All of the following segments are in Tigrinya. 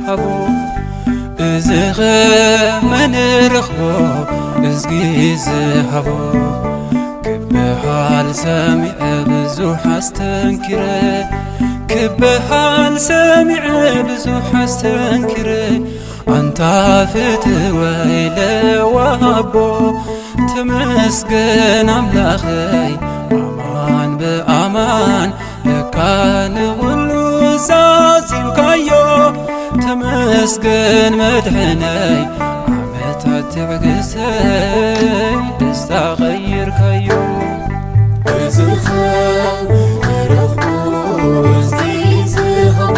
ሃቦ። እዚ ኸ መን ርኽቦ እዝጊ ዝሃቦ? ክበሃል ሰሚዐ ብዙሕ ኣስተንኪረ፣ ክበሃል ሰሚዐ ብዙሕ ኣስተንኪረ። ኣንታ ፍትወይ ለዋሃቦ፣ ተመስገን ኣምላኸይ ኣማን ብኣማን ለካ ንኹሉ ዛዚምካዮ። ተመስገን መድሕነይ ዓመታት ትዕግስተይ ደስታ ቀይርካዮ። እዚ ኸ ረኽቡ እዚ ዝሃቦ፣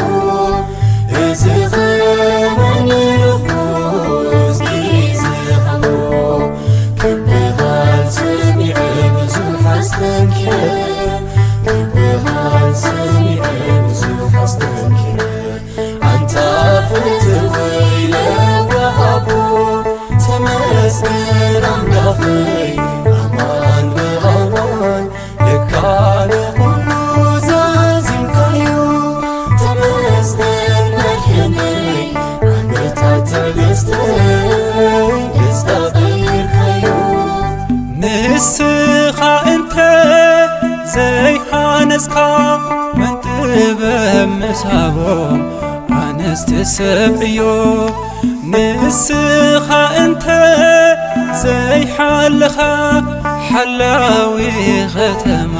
እዚ ኸ መን ረኽቡ እዚ ዝሃቦ? ክበሃል ሰሚዐ ብዙሕ ኣስተንኪረ፣ ክበሃል ሰሚዐ ብዙሕ ኣስተንኪረ። ኣንታ ፍትወይ ለዋሃቦ፣ ተመስገን ኣምላኸይ ኣማን ብኣማን ለካ ንኹሉ ዛዚምካዮ። ተመስገን መድሕነይ ዓመታት ትዕግስተይ ደስታ ቀይርካዮ። ንስኻ እንተ ዘይሃነጽካ መን ጥበብ ምሳቦም ኣነስ ትሰብእዮ። ንስኻ እንተ ዘይሓለኻ ሓላዊ ኸተማ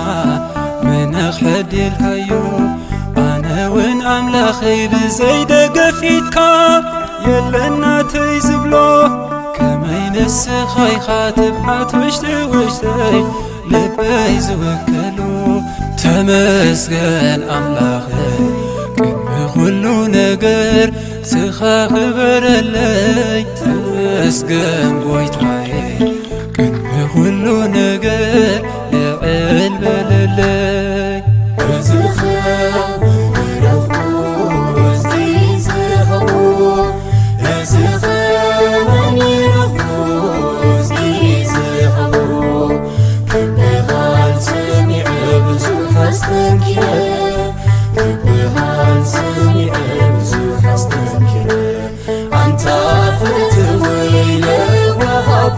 መን ኣኽሕዲልካዮ? ኣነ እውን ኣምላኸይ ብዘይ ደገፊትካ የለን ናተይ ዝብሎ። ከመይ ንስኻ ኢኻ ትብዓት ውሽጢ ውሽጠይ ልበይ ዝወከሎ። ተመስገን ኣምላኸይ ቅድሚ ኩሉ ነገር ስኻ ክበረለይ። ተመስገን ጎይታዬ ቅድሚ ኩሉ ነገር ልዕል በለለይ። እዚ ኸ መን ይረኽቦ እዚ ዝሃቦ? እዚ ኸ መን ይረኽቦ እዚ ዝሃቦ? ክበሃል ሰሚዐ ብዙሕ ኣስተንኪረ፣ ክበሃል ሰሚዐ ብዙሕ ኣስተንኪረ። ኣንታ ፍትወይ ለዋሃቦ፣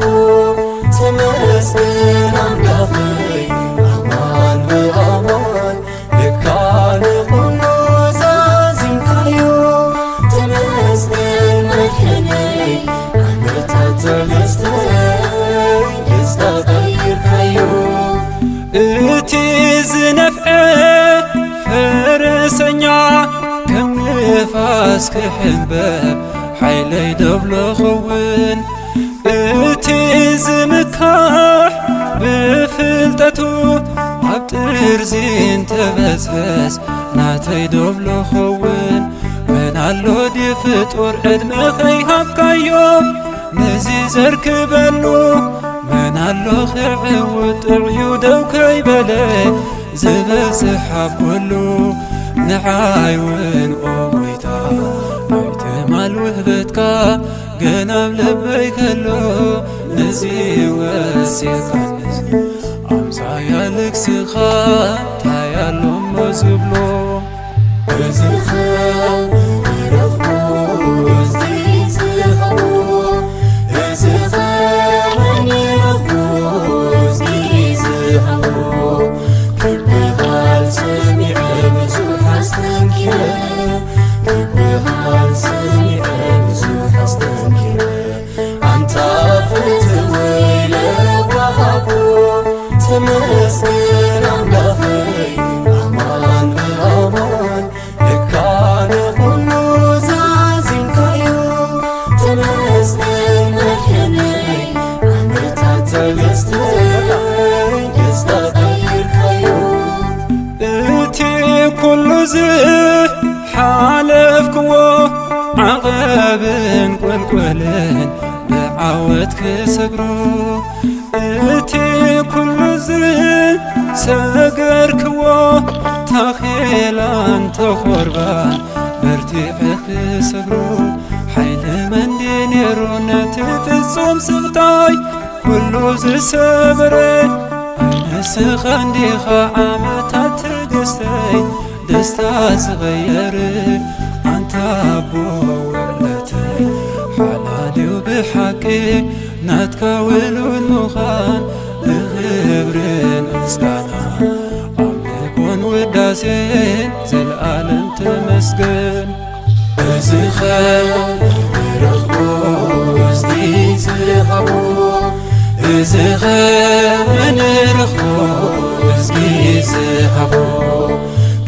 ተመስገን ኣምላኸይ ኣማን ብኣማን ለካ ንኹሉ ዛዚምካዮ። ተመስገን መድሕነይ ዓመታት ትዕግስተይ ደስታ ቀይርካዮ። እቲ ዝነፍዐ ፈረሰኛ ከም ንፋስ ክሕንበብ ሓይለይ ዶብ ልኸውን። እቲ ዝምካሕ ብፍልጠቱ ኣብ ጥርዚ እንተበጽበጽ ናተይ ዶብ ልኸውን። መን ኣሎ ድዩ ፍጡር ዕድመ ከይሃብካዮ ነዚ ዘርክበሉ? መን ኣሎ ክዕውት ጥዕዩ ደው ከይበለ ዝበጽሕ ኣብ ኩሉ? ንዓይ እውን ኦ ጎይታ ናይ ትማል ውህበትካ ገና ኣብ ልበይ ከሎ ነዚ ወሲኻንስ ኣምሳያ ልግስኻ እንታይ ኣሎ እሞ ዝብሎ? እዚ ኸ ይረኽቦ እዚ ዝሃቦ፣ እዚ ኸ መን ይረኽቦ እዚ ዝሃቦ? ክበሃል ሰሚዐ ብዙሕ ኣስተንኪረ፣ ክበሃል ሰሚዐ ብዙሕ ኣስተንኪረ። ኣንታ ፍትወይ ለዋሃቦ፣ ተመስገን ኣምላኸይ ኣማን ብኣማን ለካ ንኹሉ ዛዚምካዮ። ተመስገን መድሕነይ ዓመታት ትዕግስተይ ደስታ ቀይርካዮ። እቲ ኩሉ ዝሓለፍክዎ ዓቐብን ቁልቁልን ብዓወት ክሰግሮ፣ እቲ ኩሉ ዝሰገርክዎ ታኼላን ተኾርባን በርቲዐ ክሰግሮ፣ ሓይሊ መን ድዩ ነይሩ ነቲ ፍጹም ስቕታይ ኩሉ ዝሰበረ? ንስኻ እንዲኻ ዓመታት ትዕግስተይ ደስታ ዝቐየር፣ ኣንታ ኣቦ ናትካ ውሉድ ምዃን ብኽብርን ምስጋና ኣምልኾን ውዳሴን ዘለኣለም ተመስገን። እዚ ኸ ንረኽቦ እዚ ዝሃቦ፣ እዚ ኸ ንረኽቦ እዚ ዝሃቦ፣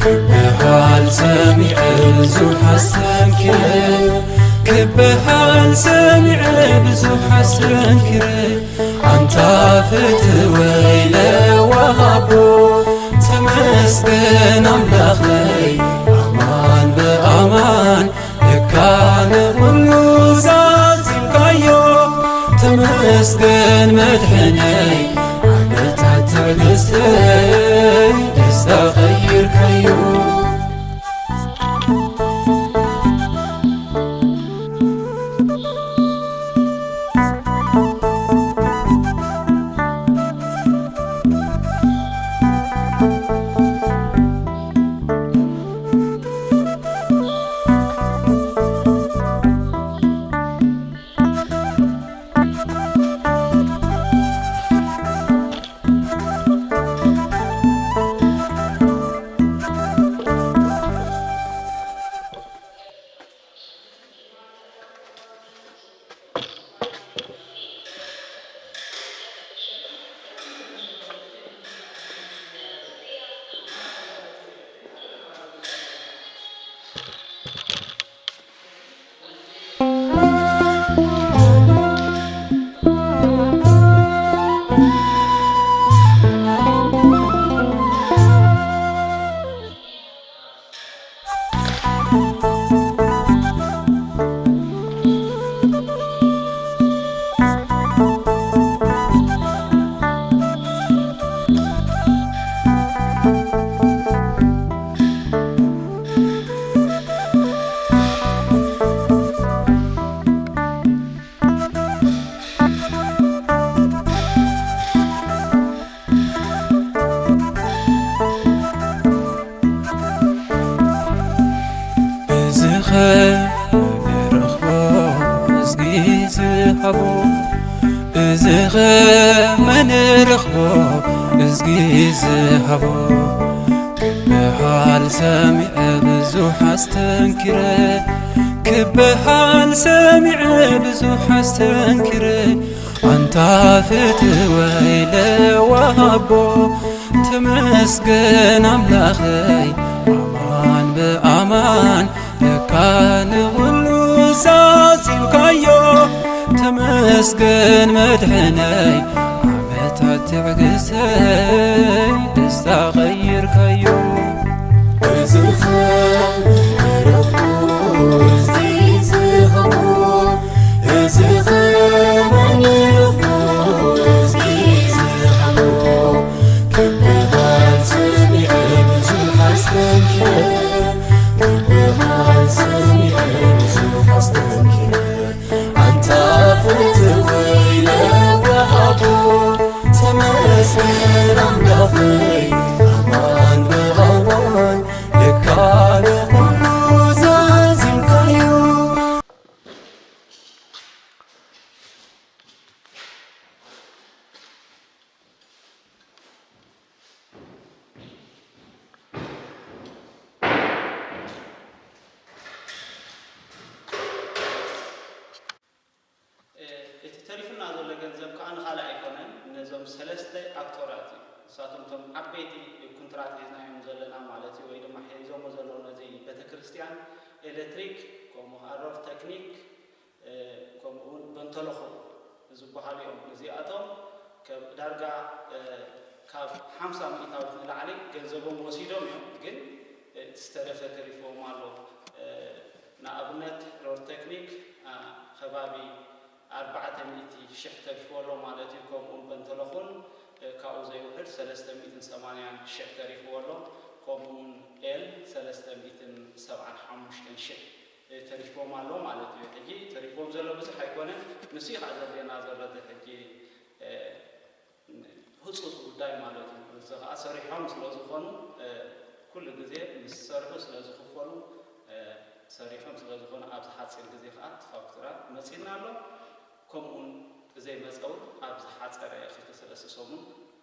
ክበሃል ሰሚዐ ብዙሕ ኣስተንኪረ፣ ክበሃል ሰሚዐ ብዙሕ ኣስተንኪረ። ኣንታ ፍትወይ ለዋሃቦ፣ ተመስገን ኣምላኸይ፣ ኣማን ብኣማን ለካ ንኹሉ ዛዚምካዮ። ተመስገን መድሕነይ፣ ዓመታት ትዕግስተይ ደስታ ቀይርካዮ። እዚ ኸ ንረኽቦ እዝጊ ዝሃቦ፣ እዚ ኸ ንረኽቦ እዝጊ ዝሃቦ፣ ክበሃል ሰሚዐ ብዙሕ ኣስተንኪረ፣ ክበሃል ሰሚዐ ብዙሕ ኣስተንኪረ። ኣንታ ፍትወይ ለዋሃቦ፣ ተመስገን ኣምላኸይ፣ ኣማን ብኣማን ለካ ንኹሉ ዛዚምካዮ። ተመስገን መድሕነይ፣ ዓመታት ትዕግስተይ ደስታ ቀይርካዮ። እዚ ኸ ንረኽቦ እዚ ዝሃቦ፣ እዚ ኸ ንረኽቦ እዚ ዝሃቦ፣ ክበሃል ሰሚዐ ብዙሕ ኣስተንኪረ፣ ክበሃል ሰሚዐ ብዙሕ ኣስተንኪረ። ኣንታ ፍትወይ ለዋሃቦ፣ ተመስገን ኣምላኸይ፣ ኣማን ብኣማን ለካ ንኹሉ ዛዚምካዮ። እቲ ተሪፉና ዘሎ ገንዘብ ከዓ ንኻልእ ኣይኮነን፣ ነዞም ሰለስተ ኣክቶራት እዩ። ንሳቶም እቶም ዓበይቲ ኩንትራት ሒዝናዮም ዘለና ማለት እዩ፣ ወይ ድማ ሒዞሞ ዘለዉ ነዚ ቤተክርስትያን፣ ኤሌክትሪክ፣ ከምኡ ከዓ ሮር ቴክኒክ፣ እ፣ ከምኡ እውን በንተለኹ ዝበሃሉ እዮም። እዚኣቶም ከብ-፣ ዳርጋ፣ እ፣ ካብ ሓምሳ ሚእታዊት ንላዕሊ ገንዘቦም ወሲዶም እዮም፣ ግን፣ እ፣ እቲ ዝተረፈ ተሪፎም ኣሎ። እ፣ ንኣብነት ሮር ቴክኒክ፣ እ፣ ከባቢ ኣርባዕተ ሚእቲ ሽሕ ተሪፍዎ ኣሎ ማለት እዩ። ከምኡውን በንተለኹን፣ እ፣ ካብኡ ዘይውሕድ ሰለስተ ሚእትን ሰማንያን ሽሕ ተሪፍዎ ኣሎ። ከምኡውን ኤል ሰለስተ ሚእትን ሰብዓን ሓሙሽተን ሽሕ ተሪፎም ኣሎ ማለት እዩ። ሕጂ ተሪፎም ዘሎ ብዙሕ ኣይኮነን፣ ንሱ እዩ ከዓ ዘድልየና ዘሎ እቲ ሕጂ፣ እ፣ ህጹጽ ጉዳይ ማለት እዩ። እዚ ከዓ ሰሪሖም ስለ ዝኾኑ፣ እ፣ ኩሉ ግዜ ምስ ሰርሑ ስለ ዝኽፈሉ፣ እ፣ ሰሪሖም ስለ ዝኾኑ ኣብዚ ሓጺር ግዜ ከዓ እቲ ፋክቱራ መጺእና ኣሎ። ከምኡውን ዘይመጸ እውን ኣብ ዝሓጸረ ክልተ ሰለስተ ሰሙን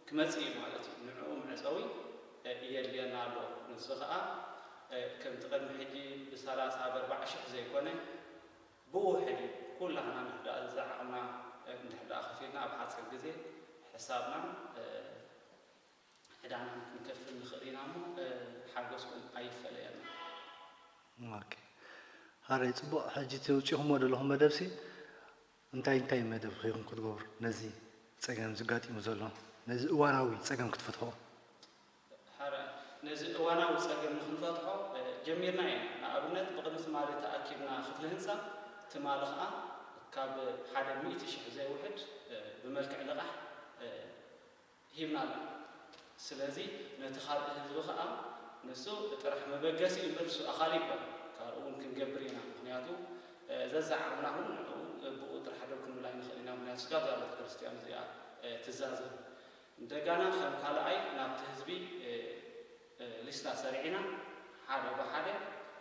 ክመጽእ እዩ ማለት እዩ። ንዕኡ መዕጸዊ የድልየና ኣሎ። ንሱ ኸኣ ከምቲ ቅድሚ ሕጂ ብሰላሳ ብኣርባዓ ሽሕ ዘይኮነ ብኡ ሕዲ ኩላህና እንድሕር ደኣ ዝዓቕምና እንድሕር ደኣ ከፊልና ኣብ ሓጺር ግዜ ሕሳብናን ዕዳናን ክንከፍል ንኽእል ኢና እሞ ሓገዝኩም ኣይፈለየና። ኦኬ። ሃረይ ጽቡቕ። ሕጂ እቲ ኣውጺኹሞ ዘለኹም መደብሲ እንታይ እንታይ መደብ ኺኹም ክትገብሩ ነዚ ጸገም ዝጋጢሙ ዘሎ ነዚ እዋናዊ ጸገም ክትፈትሖ? ሓረ ነዚ እዋናዊ ጸገም ንክንፈትሖ ጀሚርና ኢና። ንኣብነት ብቕድሚ ትማሊ ተኣኪብና ክፍሊ ህንፃ ትማሊ ከዓ ካብ ሓደ ሚእቲ ሽሕ ዘይውሕድ ብመልክዕ ልቓሕ ሂብና ኣለና። ስለዚ ነቲ ካልእ ህዝቢ ከዓ ንሱ ጥራሕ መበገሲ እዩ እምበር ንሱ ኣኻሊ ይኮነ። ካብኡ እውን ክንገብር ኢና። ምክንያቱ ዘዛዓምና እውን ንዕኡ ብኡ ጥራሕ ደው ክንብል ኣይንኽእል ኢና። ምክንያቱ ስጋብ እዛ ቤተክርስትያን እዚኣ ትዛዘም። እንደገና ከም ካልኣይ ናብቲ ህዝቢ ሊስታ ሰሪዕና ሓደ ብሓደ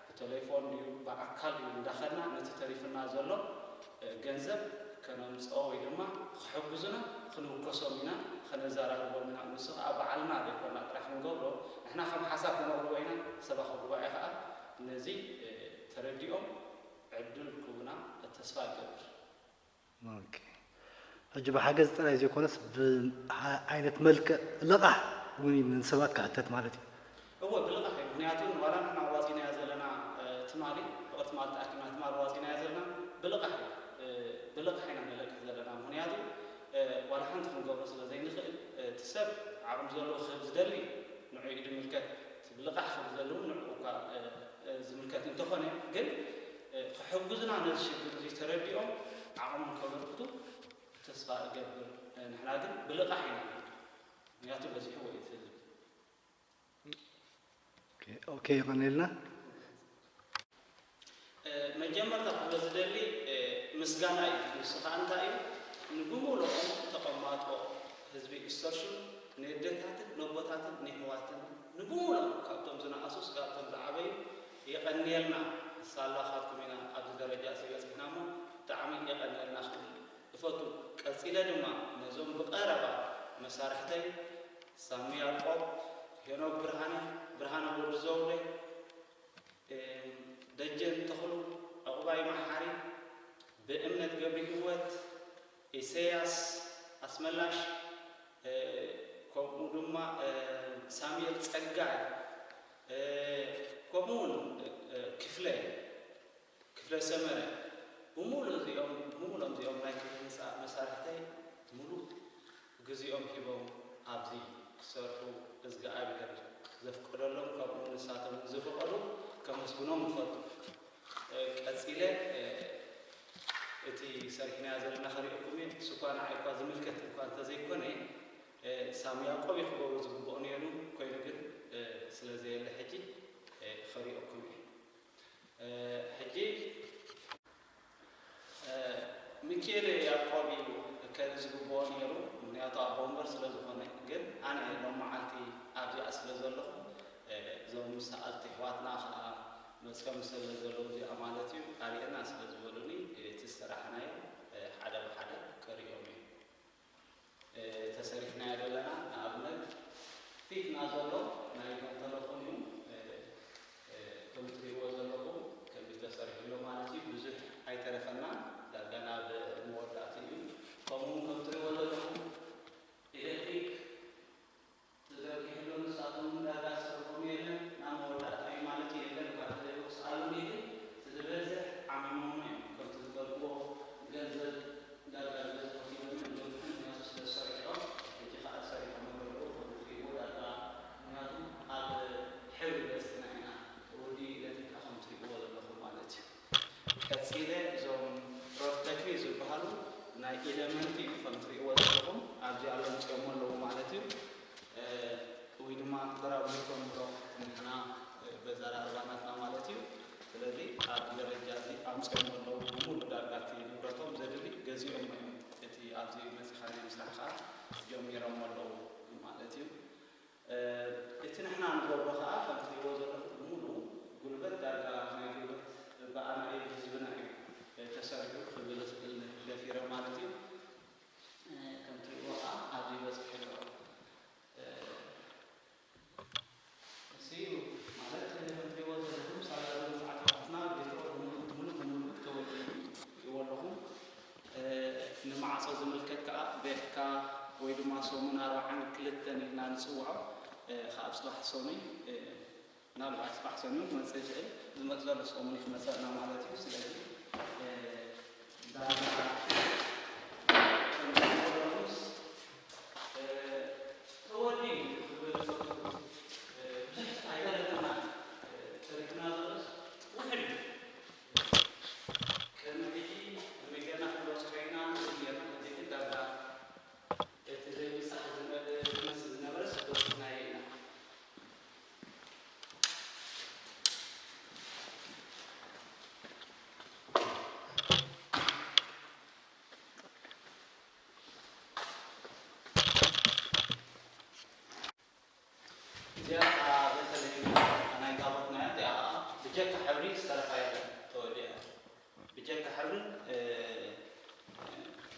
ብቴሌፎን ድዩ ብኣካል ድዩ እንዳኸድና ነቲ ተሪፍና ዘሎ ገንዘብ ከነምፅኦ ወይ ድማ ክሕግዙና ክንውከሶም ኢና፣ ከነዘራርቦም ኢና። ንሱ ከዓ ባዕልና ዘይኮና ጥራሕ ክንገብሮ ንሕና ከም ሓሳብ ከነቕርቦ ኢና። ሰባኺ ጉባኤ ከዓ ነዚ ተረዲኦም ዕድል ክቡና ተስፋ እገብር። ሕጂ ብሓገዝ ጥራይ ዘይኮነስ ብዓይነት መልክዕ ልቓሕ እውን ንሰባት ክሕተት ማለት እዩ። እወ ብልቓሕ እዩ። ምክንያቱ ዋላ ንሕና ኣዋፂናዮ ዘለና ትማሊ ብቕርትማል ተኣኪብና ትማሊ ኣዋፂናዮ ዘለና ብልቓሕ እዩ። ብልቓሕ ኢና ንለቅሕ ዘለና። ምክንያቱ ዋላ ሓንቲ ክንገብሮ ስለ ዘይንኽእል እቲ ሰብ ዓቕሚ ዘለዎ ክህብ ዝደሊ ንዑ እዩ ዝምልከት። እቲ ብልቓሕ ክህብ ዝደሊ እውን ንዑ እኳ ዝምልከት እንተኾነ ግን ክሕግዙና ነዚ ሽግር እዚ ተረዲኦም ዓቕሞም ከበርክቱ ተስፋ እገብር። ንሕና ግን ብልቓሕ ኢና ንብል። ምክንያቱ በዚሕዎ እዩ እቲ ህዝቢ። ኦኬ፣ የቐንየልና። መጀመርታ ክብሎ ዝደሊ ምስጋና እዩ። ንሱ ከዓ እንታይ እዩ? ንብሙሉኦም ተቐማጦ ህዝቢ ኢስተርሹም ነደታትን ነቦታትን ንሕዋትን ንብሙሉኦም ካብቶም ዝነኣሱስ ካብቶም ዝዓበዩ የቐንየልና። ንሳ ኣላኻትኩም ኢና ኣብዚ ደረጃ እዚ በፂሕና እሞ ብጣዕሚ የቐንየልና ክብል እፈቱ። ቀፂለ ድማ ነዞም ብቐረባ መሳርሕተይ ሳሚ ያዕቆብ፣ ሄኖክ ብርሃነ፣ ብርሃነ ወዲ ዘውደ፣ ደጀን ተኽሉ፣ ዕቑባይ መሓሪ፣ ብእምነት ገብሪህይወት፣ ኢሰያስ ኣስመላሽ፣ ከምኡ ድማ ሳሙኤል ጸጋይ፣ ከምኡ እውን ክፍለ ክፍለ ሰመረ ብምሉእ እዚኦም ብምሉኦም እዚኦም ናይ ክፍሊ ህንፃ መሳርሕተይ ምሉእ ግዜኦም ሂቦም ኣብዚ ክሰርሑ እዝግኣብሄር ዘፍቀደሎም ከምኡ ንሳቶም ዝፈቐዱ ከመስግኖም ንፈቱ። ቀፂለ እቲ ሰሪሕናዮ ዘለና ከሪእኩም እየ። እሱ እኳ ንዓይ እኳ ዝምልከት እኳ እንተዘይኮነ ሳሚ ያዕቆብ እዩ ክገብሮ ዝግብኦ ነይሩ ኮይኑ ግን ስለዘየለ ሕጂ ከሪኦኩም እየ። ሕጂ ሚኪኤል ያዕቆብ እዩ ከርኢ ዝግብኦ ነይሩ፣ ምክንያቱ ኣቦ ወንበር ስለ ዝኾነ። ግን ኣነ ሎም መዓልቲ ኣብዚኣ ስለ ዘለኹ እዞም ሰኣልቲ ኣሕዋትና ከዓ መፅኦም ስለ ዘለዉ እዚኣ ማለት እዩ ኣርእየና ስለ ዝበሉኒ እቲ ዝሰራሕናዮ ሓደ ብሓደ ከርእዮም እዩ። ተሰሪሕናዮ ዘለና ንኣብነት ፊትና ዘሎ ናይ ቴሌፎን እዩ። ከም ትሪእዎ ዘለኹም ከምዚ ተሰሪሑ ኣሎ ማለት እዩ። ብዙሕ ኣይተረፈናን ዳርጋ ናብ መወዳእቲ እዩ። ከምኡ እውን ከም ትሪእዎ ዘለኹም ኤሌክትሪክ ተዘርጊሑ ኣሎ። ንሳቶም እውን ዳርጋ ዝሰርሖም የለን ናብ መወዳእታ እዩ ማለት እዩ። የለን እኳ እንተዘይወስኣሉኒ ግን እቲ ዝበዝሕ ዓሚሞሞ እዮም። ከምቲ ዝበልክዎ ገንዘብ ዳርጋ ዝበዝሕ ወሲዶም እዮም ዝበዝሑ ምክንያቱ ስለ ዝሰሪሖም ሕጂ ከዓ ሰሪሖም ኣለዉ ከም ትሪእዎ ዳርጋ ምክንያቱ ኣብ ሕብሪ በፂሕና ኢና። ወዲ ኢለትካ ከም ትሪእዎ ዘለኹም ማለት እዩ። ቀፂለ እዞም ሮድ ተክሊ ዝበሃሉ ናይ ኢለመንት እዩ ከም ትሪእዎ ዘለኹም ኣብዚ ኣሎ ምፅኦሞ ኣለዉ ማለት እዩ። ወይ ድማ በራብሊኮ ንብሎ ንሕና በዛ ራእባ ናትና ማለት እዩ። ስለዚ ኣብ ደረጃ እዚ ኣምፅኦም ኣለዉ ብሙሉ ዳርጋ እቲ ንብረቶም ዘድሊ ገዚኦም እዮም። እቲ ኣብዚ መፂኻ ናይ ምስራሕ ከዓ ጀሚሮም ኣለዉ ማለት እዩ። እቲ ንሕና ንገብሮ ከዓ ከም ትሪእዎ ዘለኹም ብሙሉ ጉልበት ዳርጋ ናይ ጉልበት ብኣና እዩ ብህዝብና እዩ ተሰሪሑ ክብል እኽእል ደፊረ ማለት እዩ። ቤትካ ወይ ድማ ሰሙን ኣርብዓን ክልተን ኢልና ንፅውዖ። ካብ ፅባሕ ሰኑይ፣ ምናልባት ፅባሕ ሰኑይ ክመፅእ ይኽእል፣ ዝመፅ ዘሎ ሰሙን ክመፀና ማለት እዩ። ስለዚ ዳርጋ ከምዚ ተወዲኡ ክብል ብዙሕ ኣይተረፈና፣ ተሪፍና ዘሎስ ውሕድ እዩ። ቅድሚ ሕጂ መገና ክንወፅኦ ኢና ንብል ጌርና፣ ሕጂ ግን ዳርጋ እቲ ዘይብፃሕ ዝመ- ዝመስል ዝነበረስ ወሲድናዮ ኢና። እዚኣ ከዓ በተለይ ናይ ታቦትና እያ። እዚኣ ከዓ ብጀካ ሕብሪ ዝተረፋ የለን፣ ተወዲኣ። ብጀካ ሕብርን፣ እ፣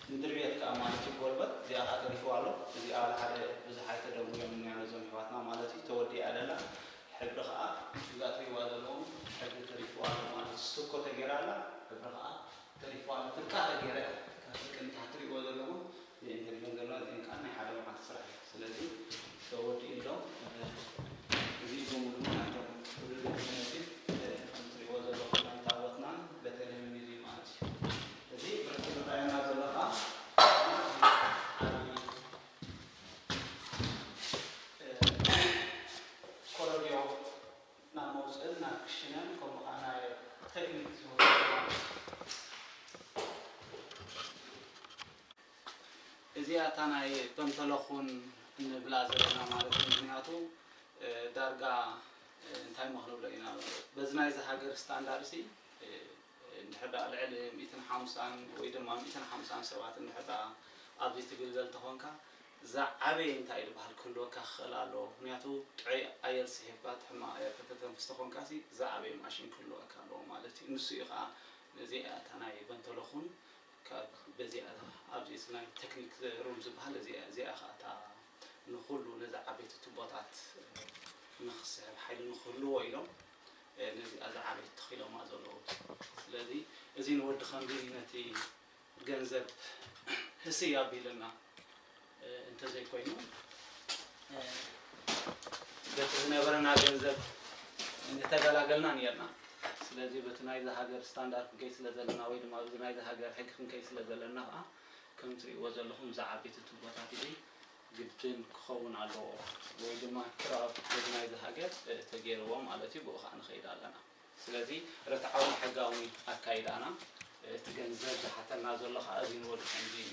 ምድሪ ቤት ከዓ ማለት እዩ፣ ጎልበት እዚኣ ከዓ ተሪፍዋ ኣሎ። እዚኣ ሓደ ብዙሕ ኣይተደውዮም እኒኣ ነዞም ኣሕዋትና ማለት እዩ፣ ተወዲኣ ኣላ። ሕብሪ ከዓ እዛ ትሪእዋ ዘለኹም ሕብሪ ተሪፍዋ ኣሎ ማለት እዩ። ስቱኮ ተገይራ ኣላ፣ ሕብሪ ከዓ ተሪፍዋ ኣሎ። ፍርቃ ተገይራ እያ። ካብ ፍርቂ ንታሕቲ ትሪእዎ ዘለኹም እዚአን ተሪፈን ዘለዋ፣ እዚአን ከዓ ናይ ሓደ መዓልቲ ስራሕ እዩ። ስለዚ ተወዲኡ ኣሎ። እዚ ብምሉኡ ናይቶም ኩሉ ቤት ክህነት እዩ። ከም ትሪእዎ ዘለኹም ናይ ታቦትናን ቤተልሔምን እዩ ማለት እዩ። እዚ ብረቱ ዝረኣየና ዘሎ ከዓ ዓብዪ፣ እ፣ ኮረድዮ ናብ መውፅእን ናብ ክሽነን ከምኡ ከዓ ናይ ቴክኒክ ዝወስዱ ማለት እዩ። እዚኣ እታ ናይ ፐንተሎኹን እንብላ ዘለና ማለት እዩ። ምኽንያቱ፣ እ፣ ዳርጋ፣ እ፣ እንታይ እሞ ክንብሎ ኢና፣ በዚ ናይዚ ሃገር ስታንዳርድ ሲ፣ እ፣ እንድሕር ደኣ ልዕሊ ሚእትን ሓምሳን ወይ ድማ ሚእትን ሓምሳን ሰባት እንድሕር ደኣ ኣብዚ ትግልገል ተኾንካ፣ ዝዓበየ እንታይ ዝበሃል ክህልወካ ክኽእል ኣለዎ። ምኽንያቱ ጥዑይ ኣየር ስሒብካ፣ እቲ ሕማቕ ኣየር ከተተንፍስ ተኾንካ ሲ፣ ዝዓበየ ማሽን ክህልወካ ኣለዎ ማለት እዩ። ንሱ እዩ ኸዓ ነዚኣ እታ ናይ ፐንተሎኹን ካብ በዚኣ ኣብዚ ናይ ቴክኒክ ሩም ዝበሃል እዚኣ፣ እዚኣ ኸዓ እታ ንኹሉ ነዚ ዓበይቲ ቱቦታት ንኽስሕብ ሓይሊ ንኽህልዎ ኢሎም፣ እ፣ ነዚኣ ዝዓበየት ተኺሎማ ዘለዉ። ስለዚ እዚ ንወዲ ኸምዚ ነቲ ገንዘብ ህስይ ኣቢልና፣ እ፣ እንተዘይኮይኑ፣ እ፣ በቲ ዝነበረና ገንዘብ እንተገላገልና ነይርና። ስለዚ በቲ ናይዚ ሃገር ስታንዳርድ ክንከይድ ስለ ዘለና ወይ ድማ ኣብዚ ናይዚ ሃገር ሕጊ ክንከይድ ስለ ዘለና ኸዓ ከም ትሪእዎ ዘለኹም እዛ ዓበይቲ ቱቦታት እዚ ግድን ክኸውን ኣለዎ ወይ ድማ ክራብ በዚ ናይዚ ሃገር፣ እ፣ ተገይርዎ ማለት እዩ። ብኡ ኸዓ ንኸይድ ኣለና። ስለዚ ርትዓዊ ሕጋዊ ኣካይዳና፣ እ፣ እቲ ገንዘብ ዝሓተና ዘሎ ኸዓ እዚ ንወዲ ከምዚ እዩ።